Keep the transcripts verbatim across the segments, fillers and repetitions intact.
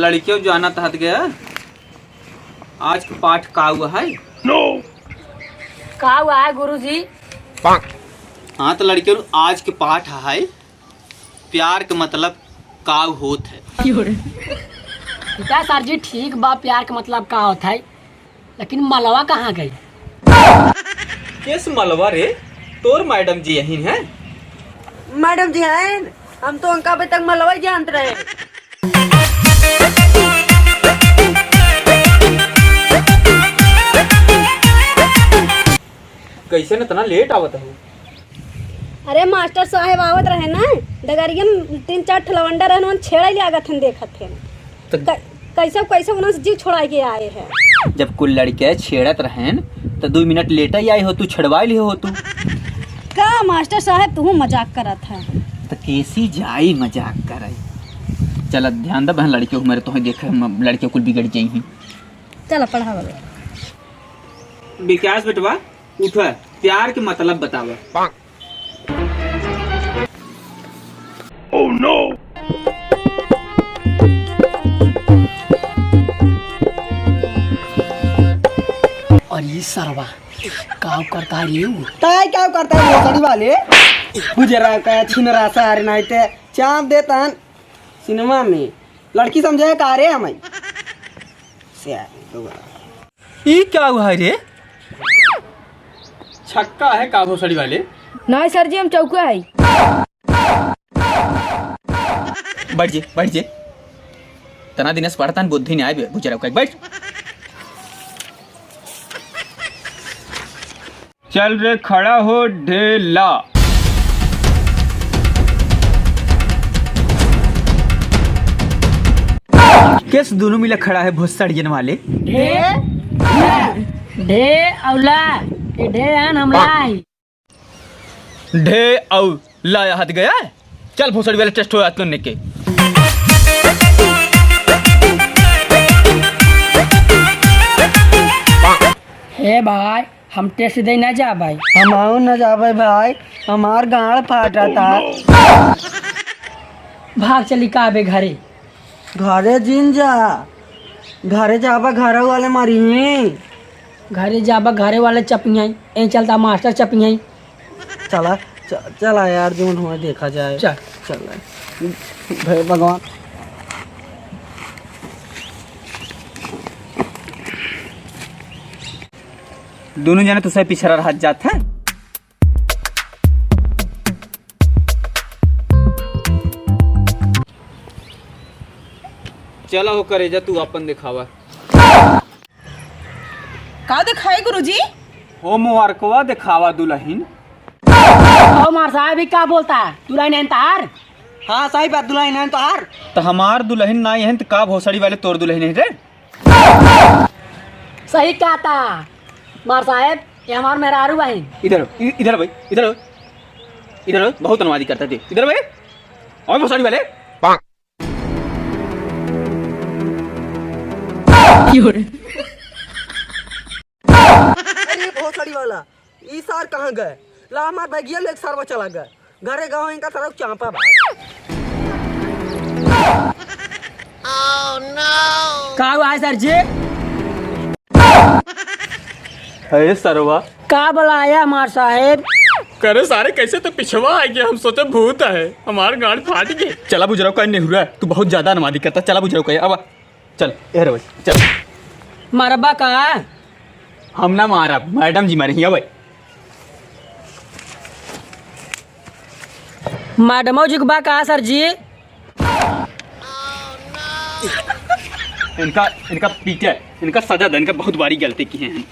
लड़कियों, जानत हत गया, आज के पाठ का हुआ है? No। का हुआ है गुरुजी? हाँ, तो लड़कियों, आज के पाठ है, प्यार के मतलब का होत है। बेटा सर जी, ठीक बा, प्यार के मतलब का होत है, लेकिन मलवा कहाँ गई? किस मलवा रे? तोर मैडम जी यहीं हैं? मैडम जी हैं, हम तो उनका अभी तक मलवा ही जानत रहे। कैसे न इतना लेट आवत हो? अरे मास्टर साहेब आवत रहे ना, डगरिया में तीन चार ठो लवंडा रहन, उन छेड़े लागत हन, देखत हन। तो कै-, कैसे, कैसे उन्हें से जीव छोड़ाए के आए हैं। जब कुल लड़के छेड़त रहन, तो दो मिनट लेट ही आए हो तू, छेड़वाए लिए हो तू। का मास्टर साहेब, तू मजाक करत है? तो कैसी जाई मजाक करे? चल, ध्यान दे बहन, लड़के हमारे तोहे देखे, हम लड़के कुल बिगड़ जाई हैं। चल, पढ़ावा। विकास बेटवा, उठा, प्यार के मतलब बतावा। Oh no! और ये सरवा काव करता है रे? ताय काव करता है भोसड़ी वाले? गुजरा का छिनरा सारे नाई ते चाप देता है सिनेमा में। लड़की समझे का रे हमें? से दोबारा। ई का हुआ है रे? छक्का है का भोसड़ी वाले? नहीं सर जी, हम चौका है। बैठ जे, बैठ जे। तना दिन से पढ़ता न बुद्धि नहीं आए बे, बुजरा का। बैठ। चल रे, खड़ा हो, ढेला। कैसे दोनों मिला खड़ा है भोसड़ियन वाले? ढे, ढे औला, ये ढे आन हमला है। ढे औ लाया हाथ गया। चल भोसड़ी वाले, टेस्ट हो आज तो निके। हे भाई, हम टेस्ट दे ना जाबे। हम आऊ ना जाबे भाई, हमार गाड़ फाटा था। भाग चली का बे घरे। घरे जिन जा, घरे जाबा घरे वाले मारी। घरे जाबा घरे वाले चपियाई, ए चलता मास्टर चपियाई। चला, च-, चला यार, जोन हुआ देखा जाए। चल। चला। हे भगवान। दोनों जने तो सही पिछड़ा रहत जात है। चला हो करेजा, तू अपन दिखावा। का दिखाई गुरुजी? होमवर्कवा दिखावा दुलहिन। ओ मार साहब, ई का बोलता? दुलहिन है तहार? हाँ, सही बात, दुलहिन है तहार। त हमार दुलहिन नाई है त का भोसड़ी वाले तोर दुलहिन है रे? सही कहता मार साहब, ये हमार मेहरारू बहिन। इधर, इ-, इधर भाई, इधर, इधर बहुत अनवादी करता थे। इधर भाई, और भोसड़ी वाले। अरे भोसड़ी वाला, ई सार कहाँ गए? ला हमार बैगिया लेके सारवा चला गए। घरे गाँव इनका सारा चांपा बा। का हुआ है सर जी? अरे सरवा। का बुलाया हमार साहेब? करे सारे, कैसे तो पिछवा आ गया, हम सोचे भूत है, हमार गांड फाट गए। चला बुजराव का नेहुरा, तू बहुत ज्यादा अनवादी करता, चला बुजराव का, अब चल, ए रे भाई, चल। मरबा का? हम ना मारब, मैडम जी मारे हिया भाई। मैडमो जी बा का सर जी? इनका, इनका पीटे, इनका सजा दे, इनका बहुत बड़ी गलती की है।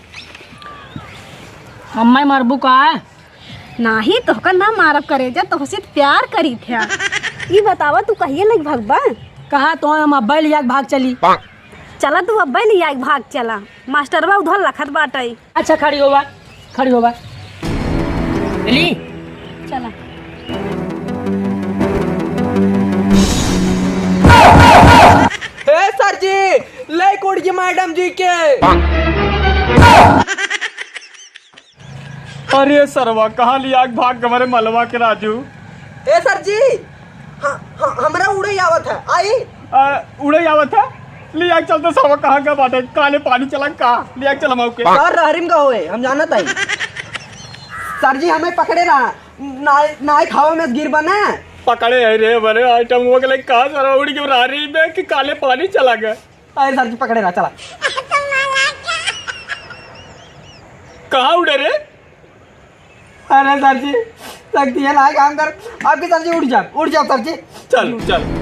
हम्मे मरबू का? नाही, तोहका ना मारब करेजा, तोहसे प्यार करी थे। ई बतावा, तू कहिए लग भगबा? कहा तो हम अब्बे लिया के भाग चली। चला, तू अब्बे लिया के भाग चला, मास्टरवा उधर लखत बाटई। अच्छा, खड़ी होबा, खड़ी होबा। चली। चला। ए सर जी, ले कोड़ के मैडम जी के। अरे सरवा, कहाँ लिया के भाग गवा रे मलवा के राजू? ए सर जी, हाँ, हाँ, हमरा उड़े आवत है, आई? आ, उड़े आवत है? लिया चल तो सरवा कहाँ का बाटे, काले पानी चला का, लिया चल हम ओके। और रहरिम का होए, हम जानत हई। सर जी, हमें पकड़े रहा, ना, ना खावा में गिर बना। पकड़े है रे बड़े आइटम, वो के कहाँ सरवा उड़ के रहरी में कि काले पानी चला गए। अरे सर जी, पकड़े रहा, चला। कहाँ उड़े रे? अरे सर जी, शक्ति है ना, काम कर। आपके सर जी, उड़ जा, उड़ जा सर जी। चल, चल।